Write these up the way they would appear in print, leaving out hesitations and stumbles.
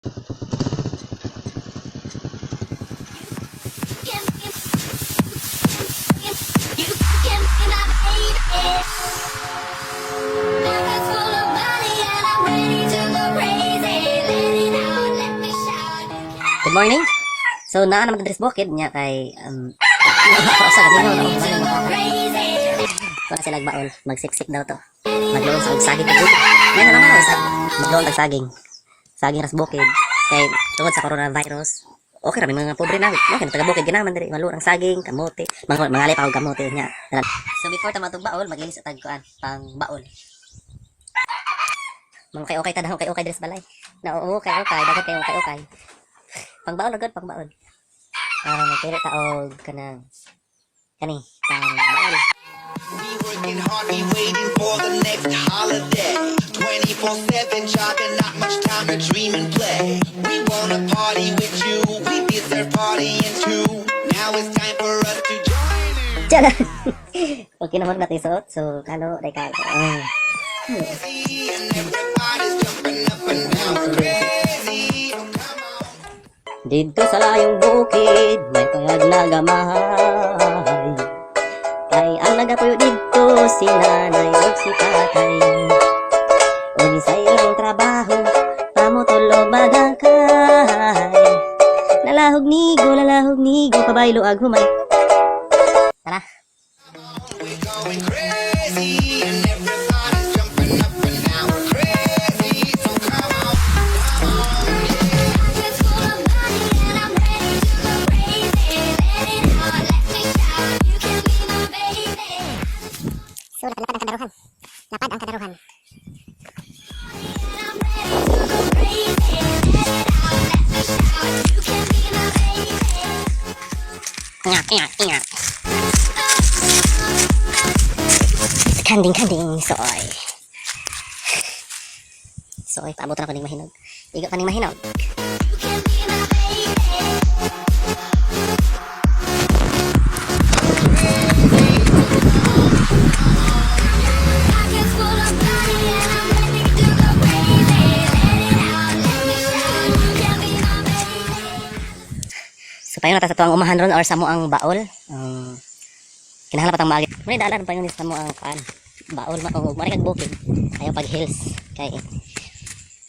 You can be my baby. Pockets full of money and I'm ready to go crazy. Let it out, let me shout. Good morning. So naa naman diri sa bukid niya kay sa gabi no. To go crazy. Wala sila baol, magsiksik daw to. Magluon sa og saging kay bukid. Ngayon na naman sa magluon tag saging. Saging ras bukid kay tungod sa coronavirus. Okay ra may mga pobre na. Okay na taga bukid ginaman diri maluon ang saging, kamote, mga mangalay pa og kamote nya. So before ta matug baol, maglinis tag kuan pang baol. Mga okay okay ta okay okay diri sa balay. Na oo, okay okay, dagat kayo okay okay. Pang baol agad, pang baol. Ah, magpili ta og kanang kani pang baol. We working hard, we waiting for the next holiday. 24/7 job and not much time to dream and play. We wanna party with you, we deserve partying too. Now it's time for us to join in. Tiyan. Okay naman natin suot. So, kalo, day kalo. Ah. And everybody's jumping up and down crazy. Oh, come on. Dito sa layong bukid, may payag na gamay. Kay ang nagapuyo dito, si nanay ug si tatay. Ug sa ilang trabaho, pamutol og bagakay. Lalahog nigo, pabaylo ag humay. Tara. We're going crazy and everybody's jumping up and down crazy. So come on, come on, yeah. Pockets full of money and I'm ready to go crazy. Let it out, let me shout. You can be my baby. So, lapad ang kadaruhan. Lapad ang kadaruhan. And I'm ready to go crazy. Let it out, let me shout. You can be my baby. Ingat, ingat, ingat. Kanding, kanding, soy. Soy, paabot na ko ning mahinog. Igo pa ning mahinog. You can be my baby. Pockets full of money and I'm ready to go crazy. Let it out, let me shout. You can be my baby. So payon na ta sa tuang umahan ron or sa mo ang baol. Kinahanglan pa tang maagi. Muna dalan pa yun sa mo ang kuan. Baol ma og mari kag bukid. Ayaw pag hills kay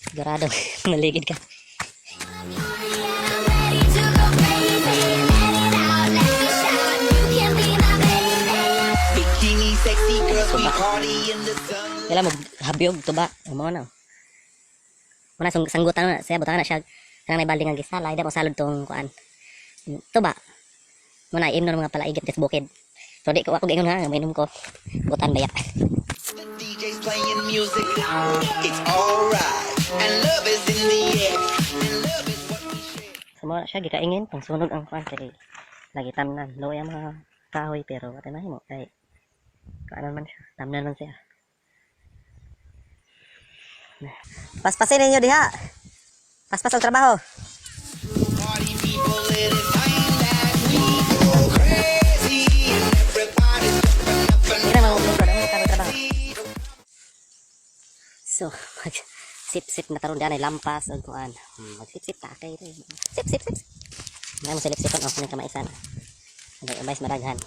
sigurado maligid ka. And I'm ready to go crazy. Let it out, let me shout. You can be my baby. Bikini sexy girls, we party in the sun. Kailan mo habyog tuba mo na. Muna sanggutan na siya butangan na siya kanang may balde nga gisalay da mo salod tong kuan. Tuba. Muna imnon mga palaigit sa bukid. So di ko ako giingon ha, mainom ko. Butan baya. The DJ's playing music loud. It's alright. And love is in the air. And love is what we share. So mo na siya gikaingin pangsunog ang kuan kay lagi tamnan. Luoy ang mga kahoy pero atay mahimo kay kuan man siya. Tamnan man siya. Paspasin ninyo diha. Paspas ang trabaho. Party people, it is time that we go crazy. And everybody's jumping up and Hindi na mga trabaho, trabaho. So, mag sip-sip na taron diyan ay lampas og kuan. Mag-sip-sip ta kay. Sip sip sip. May mo silip-sipon oh kani kamaisan. Ay abay madaghan.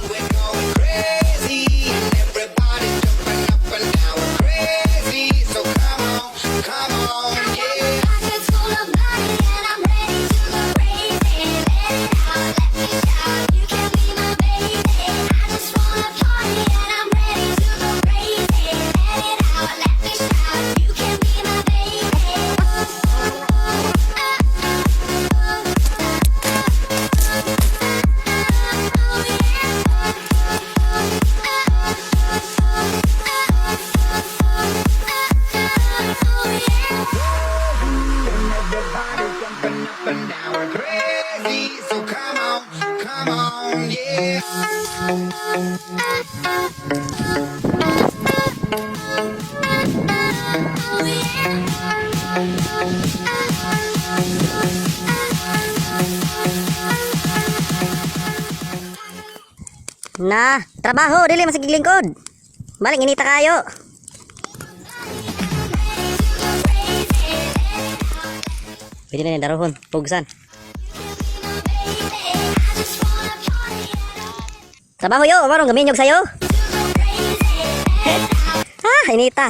we're going crazy. And everybody's jumping up and down crazy. So come on, come on, yeah. Pockets full of money and I'm ready to go crazy. Let it out, let me shout. You can be my baby. I just wanna party and I'm ready to go crazy. Let it out, let me shout. You can be my baby. Oh yeah. Oh yeah. And everybody's jumping up and down crazy. So come on, come on, yeah. Oh yeah. Na, trabaho dili masigig lingkod. Balik inita kayo. Crazy. Pwede na yung darohon, pugsan. Baby, I just wanna party and Trabaho yo, marong gaminyog sa'yo. I'm go crazy. Ah, inita.